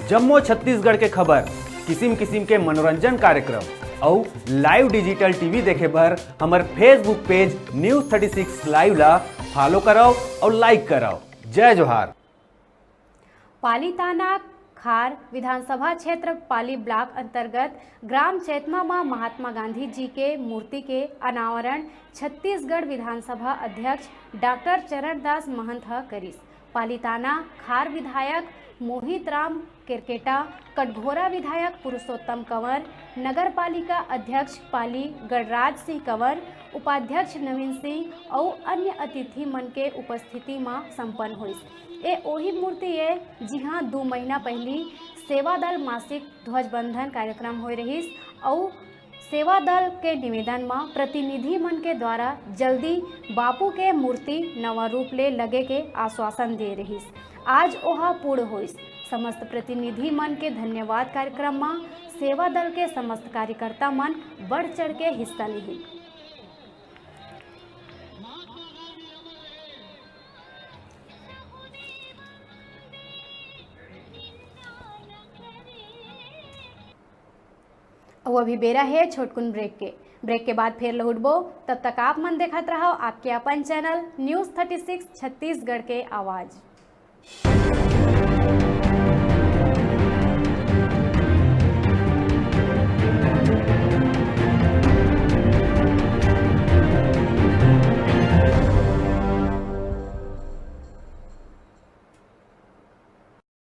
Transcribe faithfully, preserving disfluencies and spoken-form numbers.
जम्मो छत्तीसगढ़ के खबर, किसिम किसिम के मनोरंजन कार्यक्रम अउ live digital T V देखे बर हमर Facebook page News thirty six Live ला follow करव अउ like करव। जय जोहार। पालीताना खार विधानसभा क्षेत्र पाली ब्लॉक अंतर्गत ग्राम चैतमा म महात्मा गांधी जी के मूर्ति के अनावरण छत्तीसगढ़ विधानसभा अध्यक्ष डॉक्टर चरणदास महंत ह करिस। पालीताना खार विधायक मोहित राम केरकेटा, कटघोरा विधायक पुरुषोत्तम कंवर, नगर पालिका अध्यक्ष पाली गणराज सिंह कंवर, उपाध्यक्ष नवीन सिंह अउ अन्य अतिथि मन के उपस्थिति म संपन्न होइस। ए ओही मूर्ति ए, जिहां दू महीना पहिली सेवा दल मासिक ध्वजबंधन कार्यक्रम होए रहिस अउ सेवा दल के निवेदन म प्रतिनिधि मन के द्वारा जल्दी बापू के मूर्ति नवा रूप ले लगे के आश्वासन दे रहिस। आज ओहा पूर्ण होइस। समस्त प्रतिनिधि मन के धन्यवाद कार्यक्रम म सेवा दल के समस्त कार्यकर्ता मन बढ़ चढ़ के हिस्सा लिहिन। अउ अभी बेरा हे छोटकुन ब्रेक के। ब्रेक के बाद फेर लहुटबो, तब तक आप मन देखत रहव आपके अपन channel News thirty six Chhattisgarh के आवाज।